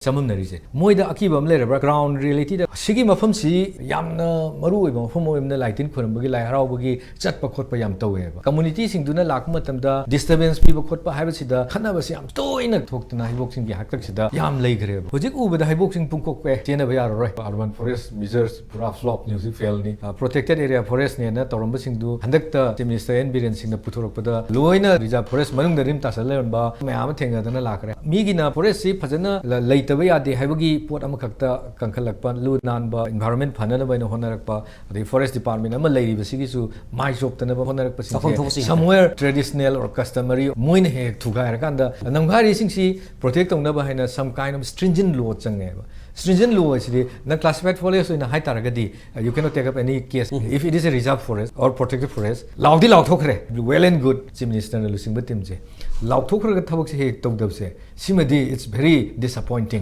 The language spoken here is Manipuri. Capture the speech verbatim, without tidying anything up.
ꯆꯃꯝꯅꯔꯤꯁꯦ꯫ ꯃꯣꯏꯗ ꯑꯀꯤꯕ ꯑꯃ ꯂꯩꯔꯕ꯭ꯔꯥ? Ground reality ꯗ ꯁꯤꯒꯤ ꯃꯐꯝꯁꯤ ꯌꯥꯝꯅ ꯃꯔꯨ ꯑꯣꯏꯕ ꯃꯐꯝ ꯑꯣꯏꯕꯅ ꯂꯥꯏ ꯇꯤꯟ ꯈꯨꯔꯨꯝꯕꯒꯤ, ꯂꯥꯏ ꯍꯔꯥꯎꯕꯒꯤ ꯆꯠꯄ ꯈꯣꯠꯄ ꯌꯥꯝ ꯇꯧꯋꯦꯕ꯫ Community ꯁꯤꯡꯗꯨꯅ ꯂꯥꯛꯄ ꯃꯇꯝꯗ disturbance ꯄꯤꯕ ꯈꯣꯠꯄ ꯍꯥꯏꯕꯁꯤꯗ ꯈꯠꯅꯕꯁꯤ ꯌꯥꯝ ꯇꯣꯏꯅ ꯊꯣꯛꯇꯅ ꯍꯩꯕꯣꯛꯁꯤꯡꯒꯤ ꯍꯥꯛꯇꯛꯁꯤꯗ ꯌꯥꯝ ꯂꯩꯈ꯭ꯔꯦꯕ꯫ ꯍꯧꯖꯤꯛ ꯎꯕꯗ ꯍꯩꯕꯣꯛꯁꯤꯡ ꯄꯨꯡꯀꯣꯛ ꯀꯣꯛꯑꯦ, ꯆꯦꯟꯅꯕ ꯌꯥꯔꯔꯣꯏ꯫ Urban forest measures ꯄꯨꯔꯥ flop ꯅꯤ, ꯍꯧꯖꯤꯛ fail ꯅꯤ꯫ ꯑ, protected area forest ꯅꯦꯅ ꯇꯧꯔꯝꯕꯁꯤꯡꯗꯨ ꯍꯟꯗꯛꯇ Chief Minister N ꯕꯤꯔꯦꯟ ꯁꯤꯡꯅ ꯄꯨꯊꯣꯔꯛꯄꯗ ꯂꯣꯏꯅ reserve forest ꯃꯅꯨꯡꯗ ꯔꯤꯝ ꯇꯥꯁꯜ ꯂꯩꯔꯝꯕ ꯃꯌꯥꯝ ꯑꯃ ꯊꯦꯡꯅꯗꯅ ꯂꯥꯛꯈ꯭ꯔꯦ꯫ ꯃꯤꯒꯤꯅ forest ꯁꯤ ꯐꯖꯅ ꯂ-, ꯂꯩꯇꯕ ꯌꯥꯗꯦ ꯍꯥꯏꯕꯒꯤ ꯄꯣꯠ ꯑꯃꯈꯛꯇ ꯀꯟꯈꯠꯂꯛꯄ, ꯂꯨ ꯅꯥꯟꯕ, environment ꯐꯅꯅꯕ ꯍꯥꯏꯅ ꯍꯣꯠꯅꯔꯛꯄ, ꯑꯗꯩ forest department ꯑꯃ ꯂꯩꯔꯤꯕꯁꯤꯒꯤꯁꯨ ꯃꯥꯏ ꯆꯣꯞꯇꯅꯕ ꯍꯣꯠꯅꯔꯛꯄꯁꯤꯡꯁꯦ ꯆꯥꯎꯐꯝ ꯊꯣꯛꯄꯁꯤꯡꯁꯦ꯫ Somewhere traditional or customary ꯃꯣꯏꯅ ꯍꯦꯛ ꯍꯦꯛ ꯊꯨꯒꯥꯏꯔꯀꯥꯟꯗ ꯅꯝꯈꯥꯏꯔꯤꯁꯤꯡꯁꯤ protect ꯇꯧꯅꯕ ꯍꯥꯏꯅ some kind of stringent law ꯆꯪꯉꯦꯕ꯫ Stringent law ꯍꯥꯏꯁꯤꯗꯤ ꯅꯪ classified forest ꯑꯣꯏꯅ ꯍꯥꯏꯇꯥꯔꯒꯗꯤ, uh, you cannot take up any case if it is a reserve forest or protected forest. ꯂꯥꯎꯗꯤ ꯂꯥꯎꯊꯣꯛꯈ꯭ꯔꯦ, well and good, Chief Minister ꯅ ꯂꯨꯆꯤꯡꯕ team ꯁꯦ꯫ ꯂꯥꯎꯊꯣꯛꯈ꯭ꯔꯒ ꯊꯕꯛꯁꯦ ꯍꯦꯛ ꯇꯧꯗꯕꯁꯦ, ꯁꯤꯃꯗꯤ it's very disappointing꯫